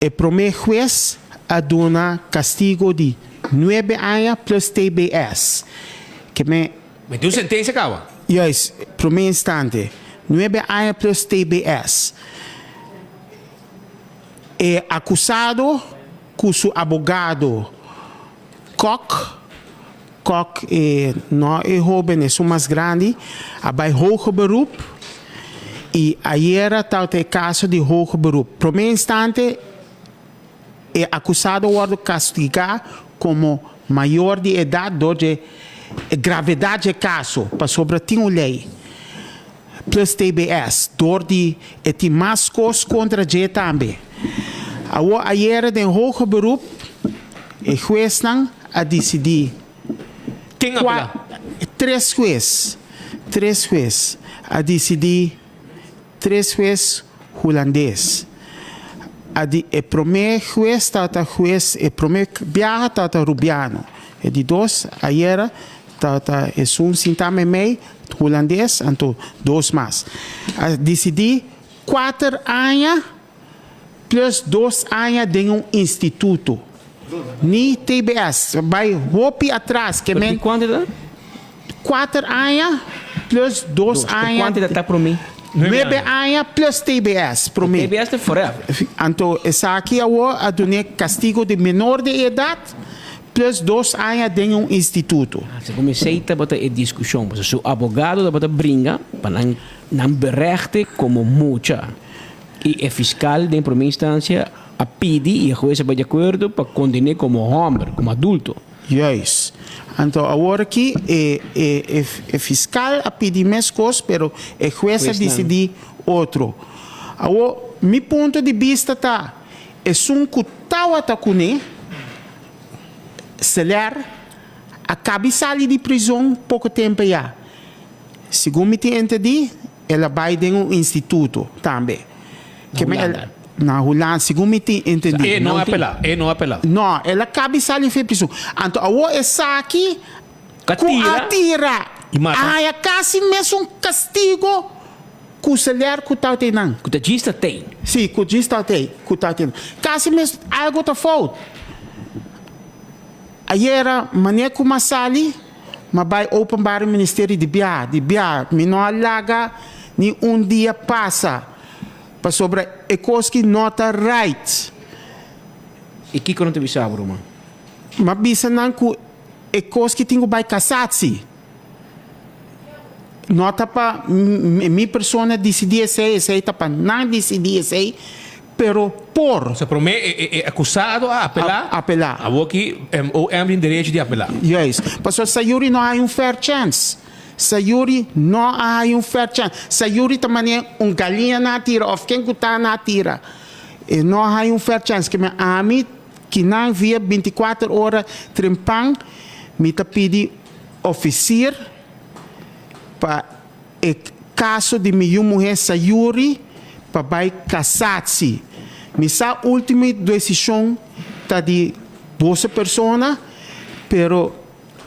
E promé hues a duna kastigo di nuebe aña plus TBS. Ke men. Men tin un sentensia kaba. Juist, promé instante. Nuebe aña plus TBS. E akusado ku su abogado Kok, Kok e no e hoben, esun mas grandi, a bai hoger beroep y ayera tabata e caso di hoger beroep. Prome instante e acusado wordo castiga como mayor di edad door dje e gravedad dje caso, pasobra tin un ley plus TBS, door di e tin mas cos contra dje tambe. Awor ayera den hoger beroep e huesnan a disidí. Ken a apelá? Tres hues, tres hues a disidí, tres hues hulandes a di, e promé hues tabata hues, e promé biaha tabata rubiano, e di dos ayera tabata esun sintá meimei hulandes, anto dos mas a disidí kuater aña. Plus dos aña den un instituto. Ni TBS. Bai hopi atras ke men. Di kuantu ta? Kuater aña plus dos aña. Kuantu ta promé? Nuebe aña plus TBS promé. TBS ta forever. Anto esaki awor a dun'é kastigo di menor di edat plus dos aña den un instituto. Segun mi esei tabata e diskushon pasobra su abogado tabata bringa pa nan nan berechte komo mucha. I e fiskal den promé instansia a pidi i e hues a bai di akuerdo pa konden'é komo hòmber, komo adulto. Juist. Anto awor aki e e e fiskal a pidi meskos pero e hues a disidí otro. Awor mi punto di bista ta esun ku tawata kuné, Seler, a kabi sali di prizon poko tempu ya. Segun mi tin entendí El a bai den un instituto tambe. Na Hulanda. Na Hulanda, segun mi tin entendí. E no a apelá, e no a apelá. No, el a kabi sali for e prison. Anto awor esaki ku a tira I mata. a haña kasi mesun kastigo ku Seler ku tabata einan. Ku ta djis ta tei. Sí, ku djis ta tei, ku tabata einan. Kasi mes algo ta fout. Ayera, manera ku mi a sali. M'a bai Openbare Ministerie di bia, di bia. Mi no a laga ni un dia pasa, pasobra e kos ki no ta right. I kiko nan ta bisa bo, ruman? M'a bisa nan ku e kos ki tin ku bai kasatsi. No ta pa mi persona disidí esei, esei ta pa nan disidí esei. Pero por. Osea prome e akusado a apelá. Apelá. Awor ki OM tin derecho di apelá. Juist. Pasobra Sayuri no a haña un fair chance. Sayuri no a haña un fair chance. Sayuri ta manera un galiña nan a tira of ken ku ta nan a tira. E no a haña un fair chance. Kimen ami kinan via binti kuater ora trempan mi ta pidi ofisier pa. E kaso di mi yu muhé Sayuri pa bai kasatsi. Mi sa ultimo desishon ta di boso persona, pero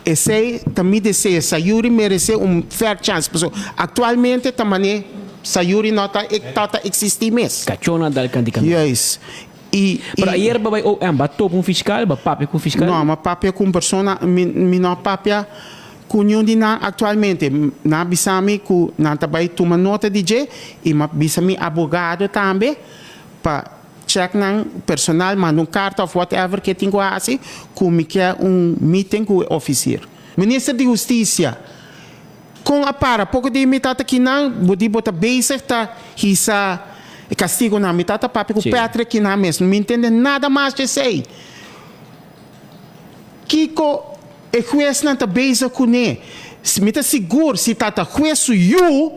esei ta mi deseo. Sayuri meresé un fair chance, pasobra aktualmente ta manera Sayuri no ta ta eksistí mes. Kachona dal kanti kaminda. Juist. I, Pero ayer bo bai OM, bo a topa un fiskal, bo a papia ku un fiskal? No, mi a papia ku un persona, mi mi no a papia ku niun di nan aktualmente. Nan a bisa mi ku nan ta bai tuma nota di dje i mi a bisa mi abogado tambe pa chèk nan personal, manda un karta òf whatever ke tin ku hasi ku mi ke un meeting ku e ofisier. Minister di Hustisia, Kon a para? Poko di mi tata kinan bo di bo ta bezig ta hisa e kastigonan. Mi tata papia ku Patrick kinan mes. No mi ntende nada mas di esei. Kiko e huesnan ta bezig kuné? Mi ta sigur si tata hues su yu,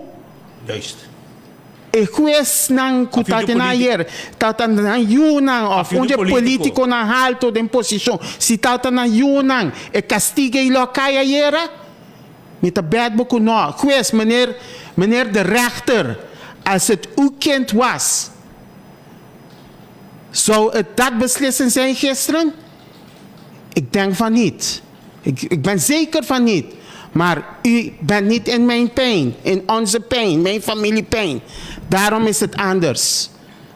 e huesnan ku ta tene ayer tata nan yunan òf un dje politikonan halto den posishon, si tata nan yunan e kastigo ei lo a kai ayera? Mi ta bèt bo ku nò. Hues, meneer, meneer de rechter, als het uw kind was, zou het dat beslissing zijn gisteren? Ik denk van niet. Ik, ik ben zeker van niet. Maar u bent niet in mijn pijn, in onze pijn, mijn familie pijn. Daarom is het anders.